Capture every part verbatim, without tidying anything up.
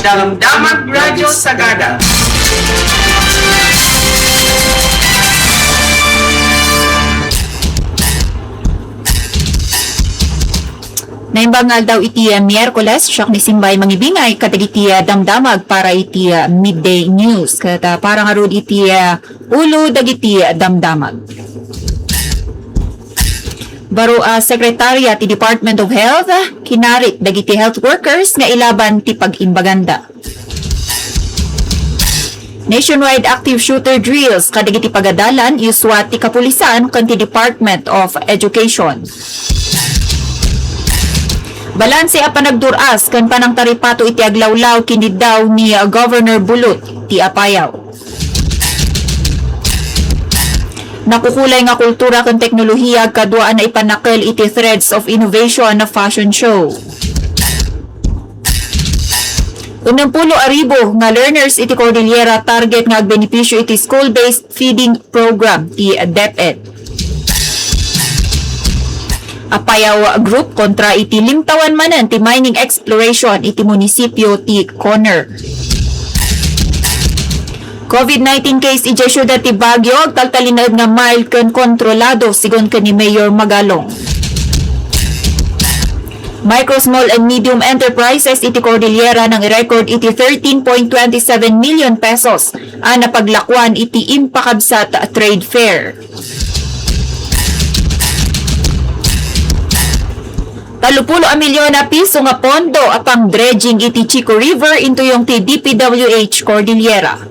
Damdamag Radio Sagada. Naimbag nga aldaw iti, ah, Miyerkules, siak ni Simbay mangibingay kadagiti, ah, damdamag para iti, ah, midday news. Ket, ah, para ngarud iti, ah, ulo dagiti damdamag. Baro a sekretarya ti Department of Health, kinarit dagiti health workers nga ilaban ti pag-imbaganda. Nationwide active shooter drills kadagiti pagadalan isua ti kapulisan ken ti Department of Education. Balanse a panagdur-as ken panangtaripato iti aglawlaw kiniddaw ni Governor Bulut ti Apayao. Nakukulay nga kultura ken teknolohiya kadua a naipanakel iti Threads of Innovation na fashion show. Unampulo a ribu nga learners iti Cordillera target nga agbenepisyo iti school-based feeding program ti DepEd. Apayao Group kontra iti limtawan manen ti mining exploration iti munisipio ti Coner. COVID nineteen case idiay siudad ti Baguio, agtaltalinaed nga mild ken kontrolado, sigun ken ni Mayor Magalong. Micro, small, and medium enterprises iti Cordillera nang i-record iti thirteen point twenty seven million pesos a napaglakuan iti impakabsat trade fair. Tallopulo a milyon a piso nga pondo a pang-dredging iti Chico River intuyong ti D P W H Cordillera.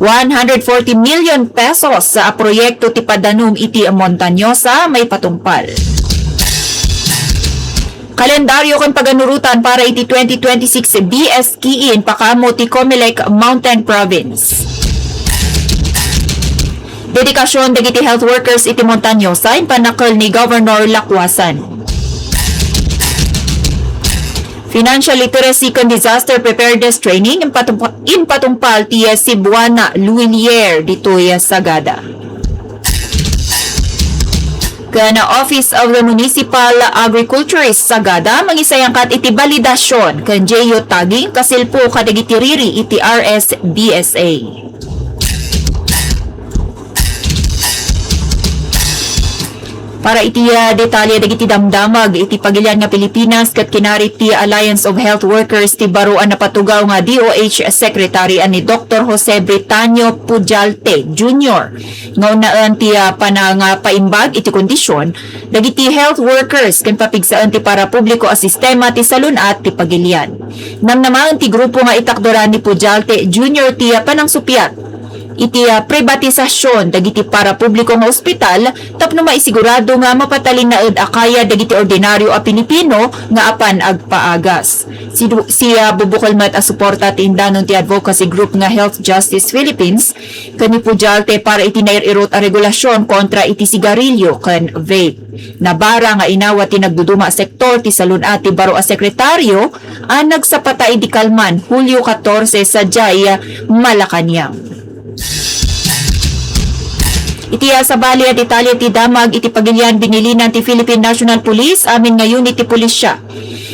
One hundred forty million pesos a proyekto ti padanum iti Montañosa maipatungpal. Kalendaryo ken paganurotan para iti twenty twenty-six B S K I impakaammo ti Comelec Mountain Province. Dedikasyon dagiti health workers iti Montañosa impanakel ni Governor Lacuasan. Financial literacy ken disaster preparedness training impatumpa-, impatungpal ti Cebuana Luwilier ditoy Sagada. Ken Office of the Municipal Agriculturist Sagada mangisayangkat iti balidasyon ken geotagging kasilpo kadagiti riri iti R S B S A. Para iti, ah, detalye dagiti damdamag iti pagilian nga Pilipinas ket kinarit ti Alliance of Health Workers ti baro a napatugaw nga D O H Secretary a ni Doktor Jose Britanio Pujalte Junior nga unaen ti, ah, panangapaimbag iti kondisyon dagiti health workers ken papigsaen ti parapubliko a sistema ti salun-at ti pagilian. Namnamaen ti grupo nga itakderan ni Pujalte Junior ti, ah, panangsuppiat iti, ah, pribatisasyon dagiti parapubliko nga ospital tapno maisigurado nga mapatalinaed a kayad dagiti ordinario a Pilipino nga apan agpaagas. Si, si, ah, bubukel met a suporta ti indanon ti advocacy group nga Health Justice Philippines ken ni Pujalte para iti nair-irot a regulasyon kontra iti sigarilyo ken vape. Nabara nga inawat ti nagduduma a sektor ti salun-at ti baro a sekretaryo a nagsapata idi kalman, Hulio katorse, sadiay Malacañang. Iti, ah, sabali a detalye ti damag iti pagilian, binilinan ti Philippine National Police amin nga unit ti pulisya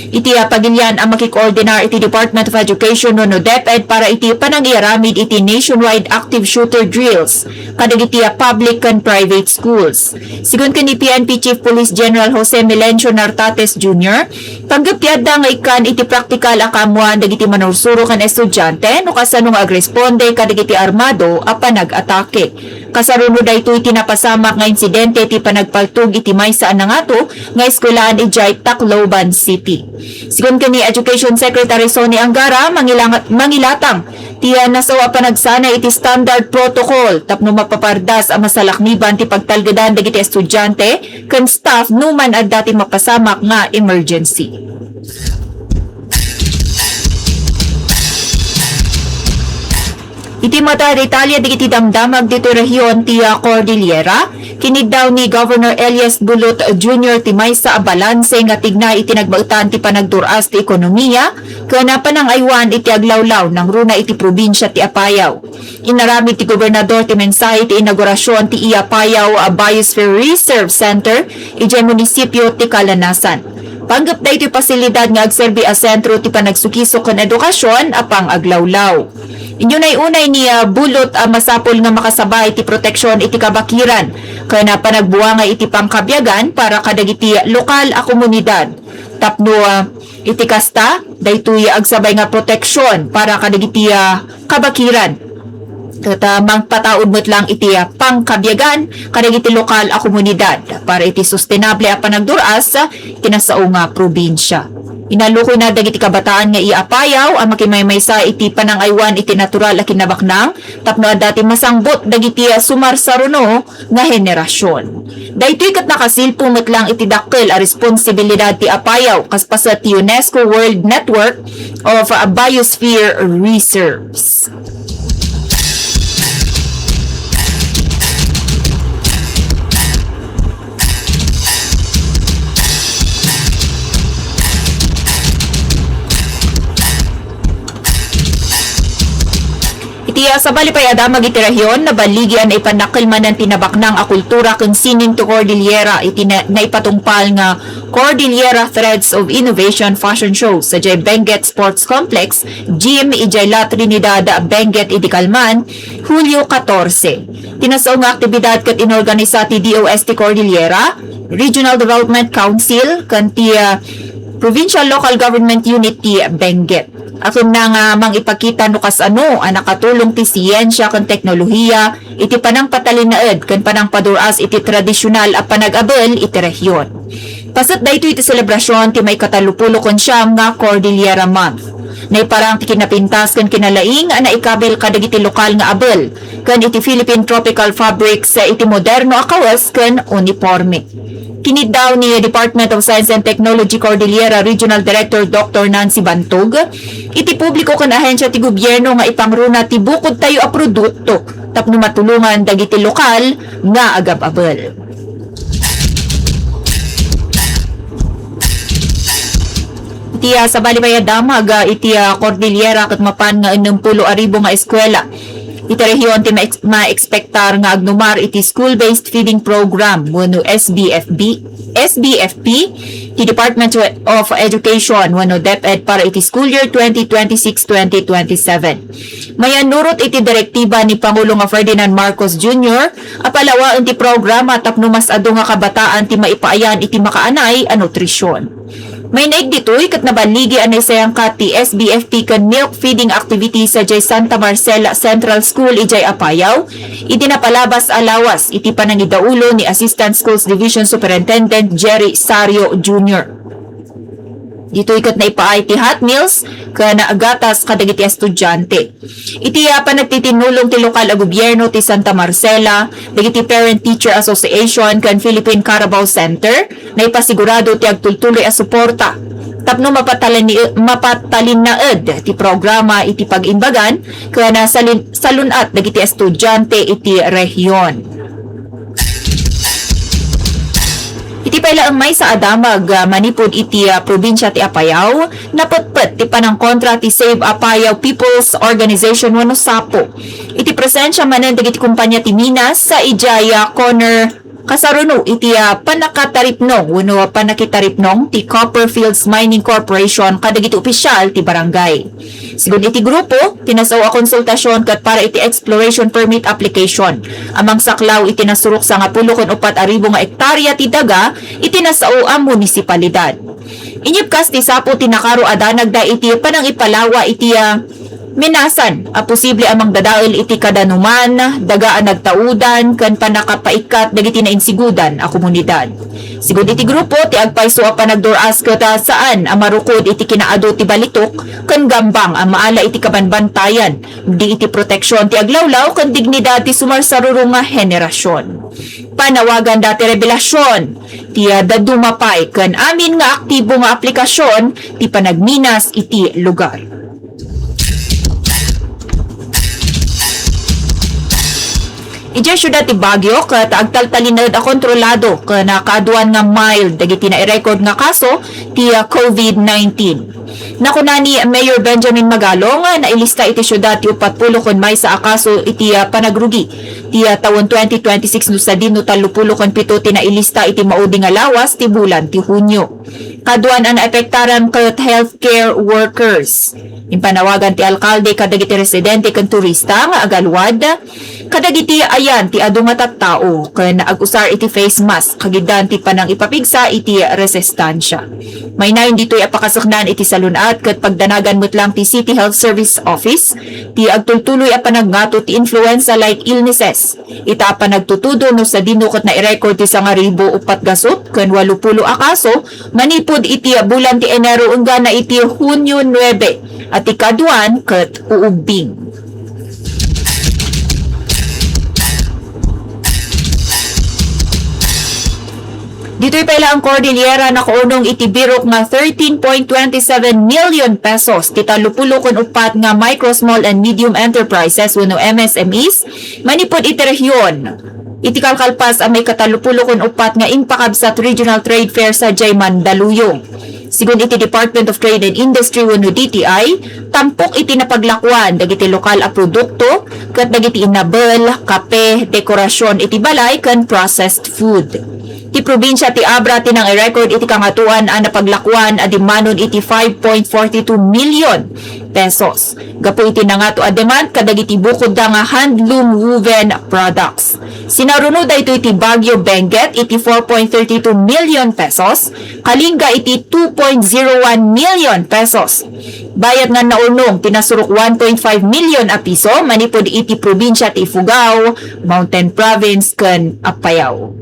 iti, ah, pagilian a makikoordinar iti Department of Education wenno DepEd para iti panangiaramid iti nationwide active shooter drills kadagiti, ah, public ken private schools. Sigun ken ni P N P Chief Police General Jose Melencio Nartates Junior, panggep ti adda nga ikkan iti praktikal a kaammoan dagiti manursuro ken estudiante no kasano nga agresponde kadagiti armado a panag-atake. Kasaruno daytoy ti napasamak nga insidente ti panagpaltog iti maysa a nangato nga eskuelaan idiay Tacloban City. Sigun ken ni Education Secretary Sonny Angara, mangilang-, mangilatang ti, ah, nasao a panagsanay iti standard protocol tapno mapapardas a masalakniban ti pagtalgedan dagiti estudiante ken staff no man adda ti mapasamak nga emergency. Iti met a detalye dagiti damdamag ditoy rehiyon ti, ah, Cordillera, kiniddaw ni Governor Elias Bulot Junior ti maysa a balanse nga tignay iti nagbaetan ti panagdur-as ti ekonomiya ken panangaywan iti aglawlaw nangruna iti probinsia ti Apayao. Inaramid ti gobernador ti mensahe ti inaugurasyon ti Apayao Biosphere Reserve Center idiay munisipio ti Calanasan. Panggep daytoy pasilidad nga agserbi a sentro ti panagsukisok ken edukasyon a pang-aglawlaw. Inunay-unay ni, ah, Bulot a masapul nga makasabay ti proteksyon iti kabakiran ken, ah, panagbuangay iti pangkabiagan para kadagiti lokal a komunidad. Tapno, ah, iti kasta, daytoy agsabay nga proteksyon para kadagiti, ah, kabakiran. Ket, ah, mangpataud met lang iti, ah, pangkabiagan kadagiti lokal a komunidad para iti sustenable a panagdur-as, ah, iti nasao nga probinsia. Inalukoyna dagiti kabataan nga iyapayaw a makimaymaysa iti panangaywan iti natural a kinabaknang tapno adda ti masangbot dagiti, ah, sumarsaruno nga henerasyon. Daytoy ket nakasilpo met lang iti dakkel a responsibilidad ti Apayao kas paset ti UNESCO World Network of Biosphere Reserves. Iti, ah, sabali pay a damag iti rehiyon, naballigi a naipannakkel manen ti nabaknang a kultura ken sining ti Cordillera iti na-, naipatungpal nga Cordillera Threads of Innovation Fashion Show sadiay Benguet Sports Complex Gym idiay La Trinidad, Benguet idi kalman, Hulio katorse. Ti nasao nga aktibidad ket inorganisa ti D O S T Cordillera, Regional Development Council, ken ti, ah, Provincial Local Government Unit ti Benguet. Akinna nga mangipakita no kasano a nakatulong ti siyensia ken teknolohiya iti panangpatalinaed ken panangpadur-as iti tradisyonal a panag-abel iti rehiyon. Paset daytoy ti selebrasion ti maikatallopulo ken siam nga Cordillera Month. Naiparang ti kinapintas ken kinalaing a naikabil kadagiti lokal nga abel ken iti Philippine Tropical Fabrics iti moderno a kawes ken uniporme. Kiniddaw ni Department of Science and Technology Cordillera Regional Director Doctor Nancy Bantog iti publiko ken ahensia ti gobierno nga ipangruna ti bukodtayo a produkto tapno matulongan dagiti lokal nga agab-abel. Iti, ah, sabali pay a damag, ah, iti, ah, Cordillera ket mapan nga ennem pulo a ribu nga eskuela iti rehiyon ti ma-ex-, maekspektar nga agnumar iti School-Based Feeding Program wenno S B F B, S B F P, ti Department of Education wenno DepEd para iti school year twenty twenty-six twenty twenty-seven. Mayannurot iti direktiba ni Pangulo nga Ferdinand Marcos Junior a palawaen ti programa tapno mas adu nga kabataan ti maipaayan iti makaanay a nutrisyon. Mainaig ditoy ket naballigi a naisayangkat ti S B F P ken milk feeding activity sadiay Santa Marcela Central School idiay Apayao, idi napalabas a lawas iti panangidaulo ni Assistant Schools Division Superintendent Jerry Sario Junior. Ditoy ket naipaay ti hot meals ken gatas kadagiti estudiante. Iti, ah, panagtitinulong ti lokal a gobierno ti Santa Marcela, dagiti Parent Teacher Association ken Philippine Carabao Center, naipasigurado ti agtultuloy a suporta tapno mapatalani-, mapatalinnaed ti programa iti pag-imbagan ken, ah, salin-, salun-at dagiti estudiante iti rehiyon. Iti pay laeng maysa a damag, ah, manipud iti, ah, probinsia ti Apayao, napetpet ti panangkontra ti Save Apayao People's Organization wenno SAPO. Iti presensia manen dagiti kompania ti minas, ah, idiay, ah, corner kasaruno iti, ah, pannakataripnong wenno pannakitaripnong ti Copperfields Mining Corporation kadagiti opisial ti barangay. Sigun iti grupo, ti nasao a konsultasion ket para iti exploration permit application a mangsaklaw iti nasurok sangapulo ken uppat a ribu nga ektarya ti daga iti nasao a munisipalidad. Inyepkas ti SAPO ti nakaro a danagda iti panangipalawa iti, ah, minasan a posible a mangdadael iti kadanuman, daga a nagtaudan, ken pannakapaikkat dagiti nainsigudan a komunidad. Sigun iti grupo, ti agpayso a panagdur-as ket, ah, saan a marukod iti kinaadu ti balitok ken gambang a maala iti kabanbantayan, di iti proteksion ti aglawlaw ken dignidad ti sumarsaruro nga henerasion. Panawaganda ti rebelasion, ti, ah, dadduma pay ken amin nga aktibo nga aplikasion ti panagminas iti lugar. Idiay siudad ti Baguio, ket agtaltalinaed a kontrolado ken nakaaduan nga mild dagiti nairecord nga kaso ti, ah, covid nineteen. Nakuna ni Mayor Benjamin Magalong nga nailista iti siudad ti uppat pulo ken maysa a kaso iti, ah, panagrugi ti, ah, tawen twenty twenty-six no sadino tallo pulo ken pito ti nailista iti maudi nga lawas ti bulan ti Hunio. aduan a naepektaran ket healthcare workers. Impanawagan ti alkalde kadagiti residente ken turista nga agalwad kadagiti ayan ti adu nga tattao ken agusar iti face mask kagiddan ti panangipapigsa iti resestansya. Mainayon ditoy a pakasukdan iti salun-at ket pagdanagan met lang ti City Health Service Office ti agtultuloy a panagngato ti influenza-like illnesses. Ita a panagtutudo no sadino ket nairecord ti sangaribu uppat gasut ken walupulo a kaso manipud iti bulan ti Enero enggana iti Hunio nuebe a ti kaduan ket uubbing. Ditoy pay laeng Cordillera, nakaunong iti birok nga thirteen point twenty seven million pesos ti tallopulo kun uppat nga micro, small, and medium enterprises wenno M S M Es manipud iti rehiyon. Iti kalkalpas a maikatallopulo kun uppat nga impakabsat regional trade fair sadiay Mandaluyong. Sigun iti Department of Trade and Industry wenno D T I, tampok iti napaglakuan dagiti lokal a produkto ket dagiti inabel, kape, dekorasyon iti balay ken processed food. Ti probinsia ti Abra ti nang-record iti kangatoan a napaglakuan a dimmanon iti five point forty two million pesos gapu iti nangato a demand kadagiti bukodda nga handloom woven products. Sinaruno daytoy ti Baguio Benguet iti four point thirty two million pesos, Kalinga iti two point zero one million pesos. Bayat nga naunong ti nasurok one point five million a piso manipud iti probinsia ti Ifugao, Mountain Province, ken Apayao.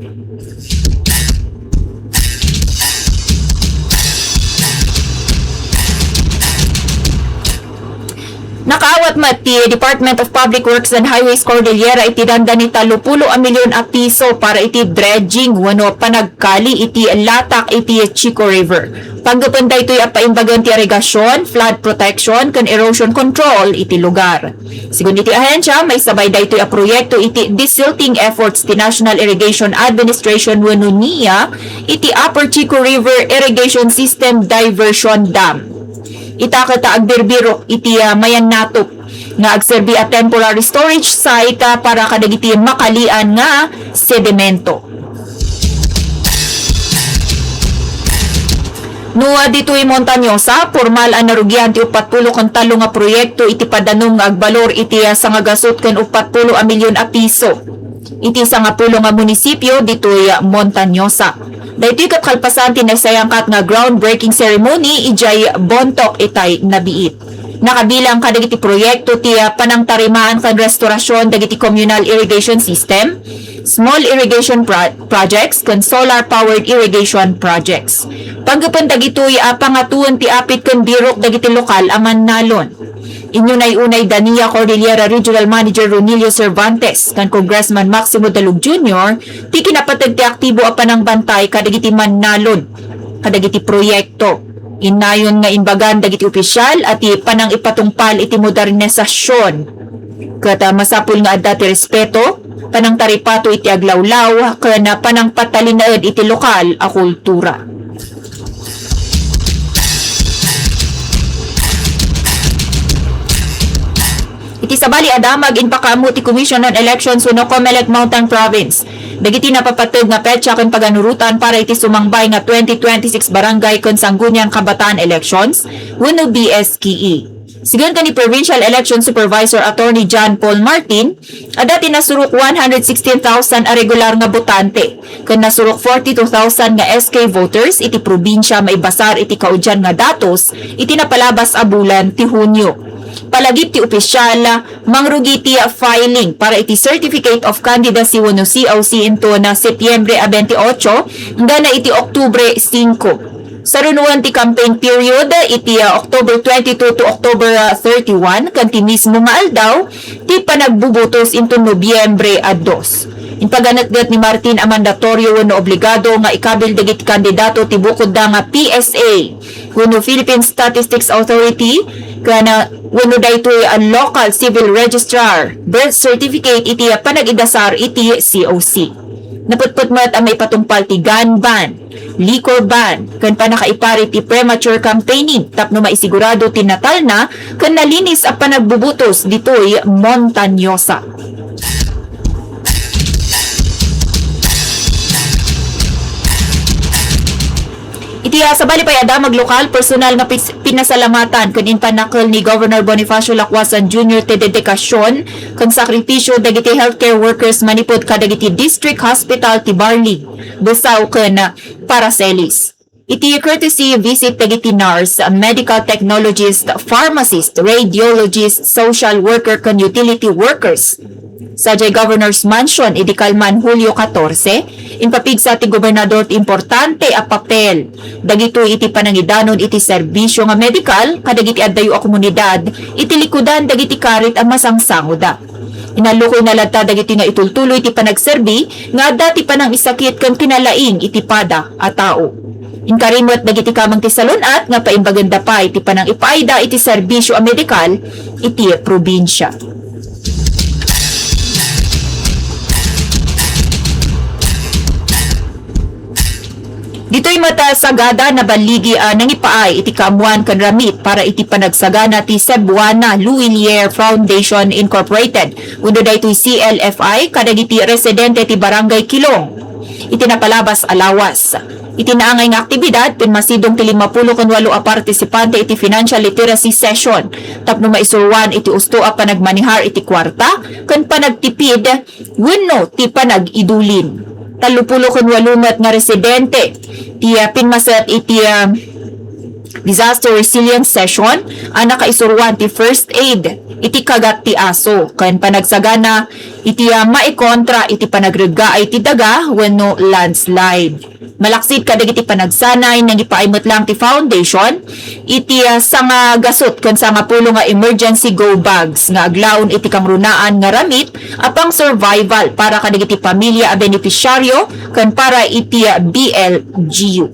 Nakaawat met ti Department of Public Works and Highways Cordillera iti dandani tallopulo a milyon a piso para iti dredging wenno panagkali iti latak iti Chico River. Panggapuan daytoy a paimbagan ti irigasyon, flood protection, ken erosion control iti lugar. Sigun iti ahensya, maisabay daytoy a proyekto iti desilting efforts ti National Irrigation Administration wenno NIA iti Upper Chico River Irrigation System Diversion Dam. Ita ket a agbirbirok iti, ah, mayannatop nga agserbi a temporary storage site, ah, para kadagiti makalian nga sedimento. No, ah, ditoy Montañosa, pormal a narugian ti uppat pulo ken tallo nga proyekto iti padanom nga agbalor iti, ah, sangagasut ken uppat pulo a milyon a piso. Iti sangapulo nga munisipio ditoy Montañosa. Daytoy ket kalpasan ti naisayangkat nga groundbreaking ceremony idiay Bontoc itay Nabiit. Nakabilang kadagiti proyekto ti, ah, panangtarimaan ken restorasion dagiti communal irrigation system, small irrigation pro-, projects, ken solar-powered irrigation projects. Panggapuan dagitoy a pangatoen ti apit ken birok dagiti lokal a mannalon. Inunay-unay da NIA Cordillera Regional Manager Ronilio Cervantes ken Congressman Maximo Dalug Junior ti kinapateg ti aktibo a panangbantay kadagiti mannalon kadagiti proyekto. Innayon nga imbagan dagiti opisyal a ti panangipatungpal iti modernisasyon ket, ah, masapul nga adda ti respeto, panangtaripato iti aglawlaw, ken, ah, panangpatalinaed iti lokal a kultura. Iti sabali a damag, impakaammo ti Commission on Elections wenno COMELEC Mountain Province dagiti napapateg nga petsa ken paganurotan para iti sumangbay nga twenty twenty-six Barangay ken Sangguniang Kabataan Elections wenno B S K E. Sigun ken ni Provincial Election Supervisor Attorney John Paul Martin, adda ti nasurok one hundred sixteen thousand a regular nga botante ken nasurok forty-two thousand nga S K voters iti probinsia maibasar iti kaudian nga datos iti napalabas a bulan ti Hunio. Palagip ti opisyal, mangrugi ti filing para iti Certificate of Candidacy wenno C O C inton Setyembre a twenty-eight enggana iti Oktubre singko. Sarunoen ti campaign period iti, ah, October twenty-two to October, ah, thirty-one, ken ti mismo nga aldaw ti panagbubutos inton Nobyembre a dos. Impaganetget ni Martin a mandatorio wenno obligado nga ikabil dagiti kandidato ti bukodda nga P S A wenno Philippine Statistics Authority, ken, ah, wenno daytoy a local civil registrar, birth certificate iti panagidasar iti C O C. Naputput met a maipatungpal ti gun ban, liquor ban, ken pannakaipari ti premature campaigning tapno maisigurado ti natalna ken nalinis a panagbubutos ditoy Montañosa. Kaya sabali pay a damag lokal, personal nga pis-, pinasalamatan ken impanakel ni Governor Bonifacio Lacuasan Junior ti dedikasyon ken sakripisyo dagiti healthcare workers manipud kadagiti district hospital ti Barlig, Besao ken Paracelis. Iti courtesy visit dagiti nurse, medical technologist, pharmacist, radiologist, social worker, ken utility workers. Sadiay Governor's Mansion idi kalman Hulio katorse, impapigsa ti gobernador ti importante a papel dagitoy iti panangidanon iti serbisyo nga medikal kadagiti addayo a komunidad iti likudan dagiti karit a masangsangoda. Inallukoyna latta dagitoy nga itultuloy ti panagserbi nga adda ti panangisakit ken kinalaing iti pada a tao. Inkari met dagiti kameng ti salun-at nga paimbagenda pay ti panangipaayda iti serbisyo a medikal iti probinsia. Ditoy met a sagada, naballigi a nangipaay iti kaammuan ken ramit para iti panagsagana ti Cebuana Luwilier Foundation Incorporated wenno daytoy C L F I kadagiti residente ti Barangay Kilong iti napalabas a lawas. Iti naangay nga aktibidad, pinmasidong ti lima pulo ken walo a partisipante iti financial literacy session tapno maisuroan iti usto a panagmanehar iti kuarta ken panagtipid wenno ti panag-idulin. Tallo pulo ken walo met nga residente ti, ah, pinmaset iti, ah, disaster resilience session a nakaisuroan ti first aid iti kagat ti aso ken panagsagana iti, ah, maikontra iti panagreggaay ti daga wenno landslide. Malaksid kadagiti panagsanay, nangipaay met lang ti foundation iti, ah, sangagasut ken sangapulo nga emergency go bags nga aglaon iti kangrunaan nga ramit a pang-survival para kadagiti pamilya a benepisyaryo ken para iti, ah, B L G U.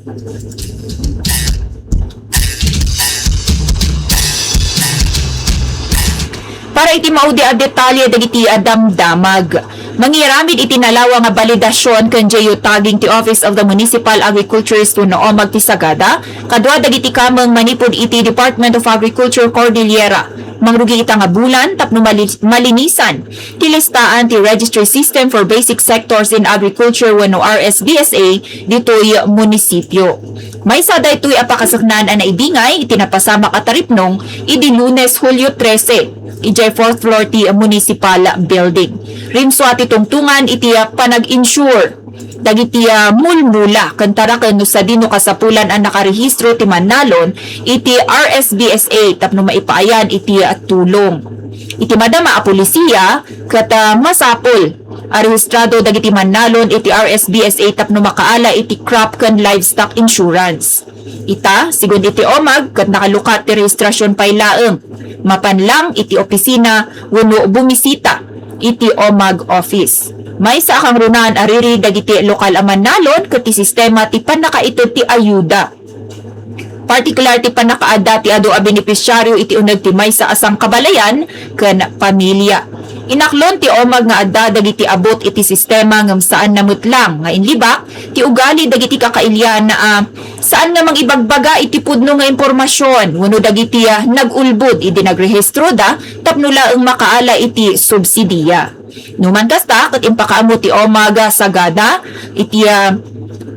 Para iti maudi a detalye dagiti, ah, damdamag. Mangiramid iti nalawa nga balidasion ken geotagging ti Office of the Municipal Agriculturist wenno OMAG ti Sagada, kadua dagiti kameng manipud iti Department of Agriculture Cordillera. Mangrugi ita nga bulan tapno mali-, malinisan ti listaan ti Registry System for Basic Sectors in Agriculture wenno R S B S A ditoy munisipio. Maysa daytoy a pakasaknaan a naibingay iti napasamak a taripnong idi Lunes, Hulyo trese, idiay fourth floor ti municipal building. Rimsua ti tungtongan iti, ah, panag-insure dagiti, ah, mulmula ken taraken no sadino kasapulan a nakarehistro ti mannalon iti R S B S A tapno maipaayan iti, ah, tulong. Iti madama a pulisiya ket, ah, masapul a rehistrado dagiti mannalon iti R S B S A tapno makaala iti crop ken livestock insurance. Ita, sigun iti OMAG, ket nakalukat ti rehistrasion pay laeng mapan lang iti opisina wenno bumisita iti OMAG office. Maysa a kangrunaan a riri dagiti lokal a mannalon ket ti sistema ti pannakaited ti ayuda. Partikular ti pannakaadda ti adu a benepisyaryo iti uneg ti maysa a sangkabalayan ken pamilya. Inaklon ti OMAG nga adda dagiti abut iti sistema ngem saanna met lang nga inlibak ti ugali dagiti kakailian a saan nga mangibagbaga iti pudno nga impormasion wenno dagiti, ah, nag-ulbod idi nagrehistroda tapno laeng makaala iti subsidiya. Numan kasta, ket impakaammo ti OMAG a sagada iti, ah,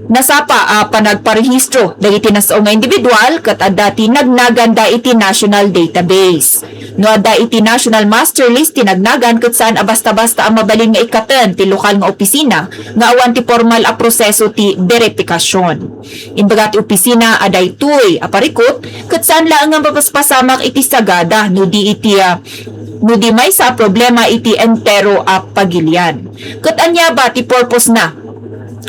nasapa a panagparehistro dagiti nasao nga individual ket adda ti nagnaganda iti national database. No adda iti national master list ti nagnagan ket saan a basta-basta a mabalin nga ikkaten ti lokal nga opisina nga awan ti pormal a proseso ti beripikasion. Imbaga ti opisina a daytoy a parikut ket saan laeng nga mapaspasamak iti sagada no di iti, ah, no di maysa a problema iti entero a pagilian. Ket ania ba ti purpose na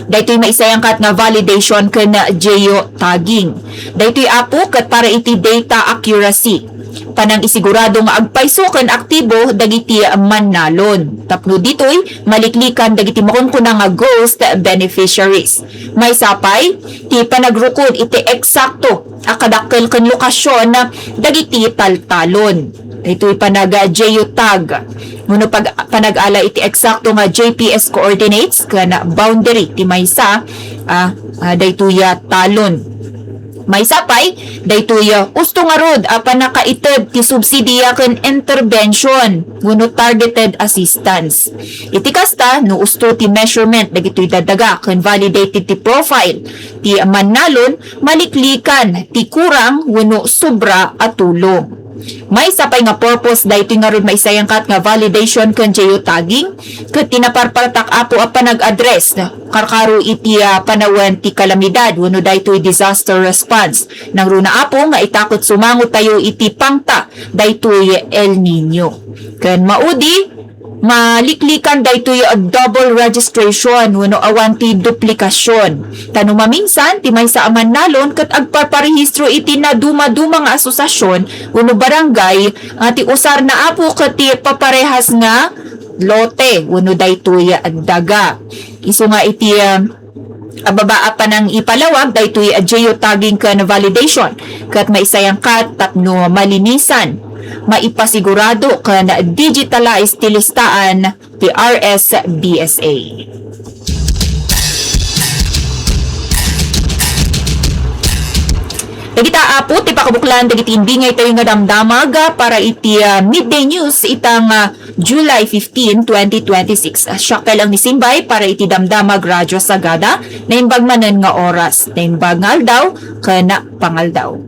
daytoy maisayangkat nga validation ken geotagging? Daytoy, apo, ket para iti data accuracy. Panangisigurado nga agpayso ken aktibo dagiti mannalon. Tapno ditoy, maliklikan dagiti makunkuna nga ghost beneficiaries. Maysa pay, ti panagrukod iti eksakto a kadakkel ken lokasion dagiti taltalon. Daytoy panag-geotag wenno pag-, panag-ala iti eksakto nga G P S coordinates ken boundary ti maysa, ah, ah, daytoy a talon. Maysa pay, daytoy, uh, usto ngarud a pannakaited ti subsidiya ken intervention wenno targeted assistance. Iti kasta, no usto ti measurement dagitoy dadaga ken validated ti profile ti mannalon, maliklikan ti kurang wenno sobra a tulong. Maysa pay nga purpose daytoy ngarud maisayangkat nga validation ken geotagging, ket ti naparpartak, Apo, a panag-address karkaro iti, ah, panawen ti kalamidad wenno daytoy disaster response. Nangruna, Apo, nga ita ket sumangotayo iti pangta daytoy El Niño. Ken maudi, maliklikan daytoy a double registration wenno awan ti duplikasyon. Ta no maminsan, ti maysa a mannalon ket agparparehistro iti nadumaduma nga asosiasion wenno barangay nga ti usarna, Apo, ket ti paparehas nga lote wenno daytoy a daga. Isu nga iti, ah, a baba a panangipalawag daytoy a geotagging ken validation ket maisayangkat tapno malinisan, maipasigurado ken digitalize ti listaan ti R S B S A. Dagita, Apo, ti pakabuklan dagiti imbingay tayo nga damdamag, ah, para iti, ah, Midday News itang, ah, July fifteen, twenty twenty-six. Siak lang ni Simbay para iti Damdamag Radyo Sagada. Naimbag manen nga oras, naimbag nga aldaw, ken pangaldaw.